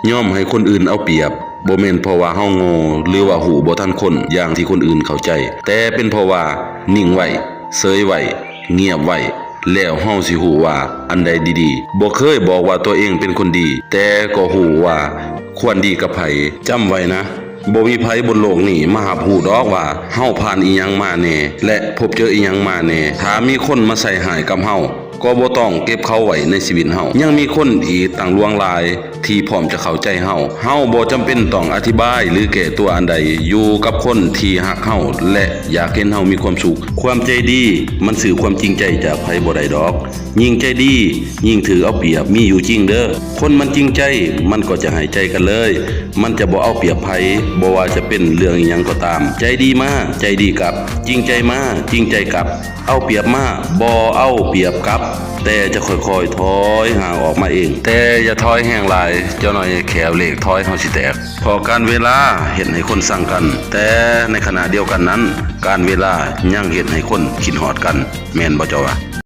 ຍອມໃຫ້ຄົນອື່ນເອົາປຽບ ບໍ່ແມ່ນເພາະວ່າເຮົາໂງ່ ຫຼືວ່າຮູ້ບໍ່ທັນຄົນຢ່າງທີ່ຄົນອື່ນເຂົ້າໃຈ, ແຕ່ເປັນເພາະວ່ານິ່ງໄວ້, ເສີຍໄວ້, ງຽບໄວ້ ແລ້ວເຮົາຊິຮູ້ວ່າອັນໃດດີໆ. ບໍ່ເຄີຍບອກວ່າຕົວເອງເປັນຄົນດີ, ແຕ່ກໍຮູ້ວ່າຄວນດີກັບໃຜ. ຈຳໄວ້ນະ, ບໍ່ມີໃຜບົນໂລກນີ້ມາຮັບຮູ້ດອກວ່າເຮົາຜ່ານອີ່ຫຍັງມາແນ່ ແລະ ພົບເຈີອີ່ຫຍັງມາແນ່. ຖ້າມີຄົນມາໃສ່ຮ້າຍກັບເຮົາ, ກໍບໍ່ຕ້ອງເກັບເຂົາໄວ້ໃນຊີວິດເຮົາ. ຍັງມີຄົນອີກຕັ້ງຫຼວງຫຼາຍທີ່ພ້ອມຈະເຂົ້າໃຈເຮົາ. ເຮົາບໍ່ຈຳເປັນຕ້ອງອະທິບາຍ ຫຼື ແກ້ຕົວອັນໃດ. ຢູ່ກັບຄົນທີ່ຮັກເຮົາ ແລະ ຢາກເຫັນເຮົາມີຄວາມສຸກ. ຄວາມໃຈດີມັນຊື້ຄວາມຈິງໃຈຈາກໃຜບໍ່ໄດ້ດອກ. ຍິ່ງໃຈດີ ຍິ່ງຖືກເອົາປຽບ, ມີຢູ່ຈິງເດີ້. ຄົນມັນຈິງໃຈ ມັນກໍຈະໃຫ້ໃຈກັນເລີຍ. ມັນຈະບໍ່ເອົາປຽບໃຜ, ບໍ່ວ່າຈະເປັນເລື່ອງອີ່ຫຍັງກໍຕາມ. ໃຈດີມາ, ໃຈດີກັບ. ຈິງໃຈມາ, ຈິງໃຈກັບ. ເອົາປຽບມາ, ບໍ່ເອົາປຽບກັບ, ແຕ່ຈະຄ່ອຍໆຖອຍຫ່າງອອກມາເອງ. ແຕ່ຢ່າຖອຍແຮງຫຼາຍ, ຈັກໜ້ອຍແຂ້ວເລກຖອຍເຮົາຊິແຕກ. ເພາະການເວລາເຮັດໃຫ້ຄົນຊັງກັນ, ແຕ່ໃນຂະນະດຽວກັນນັ້ນ, ການເວລາຍັງເຮັດໃຫ້ຄົນຄິດຮອດກັນ. ແມ່ນບໍ່ເຈົ້າວ່າ?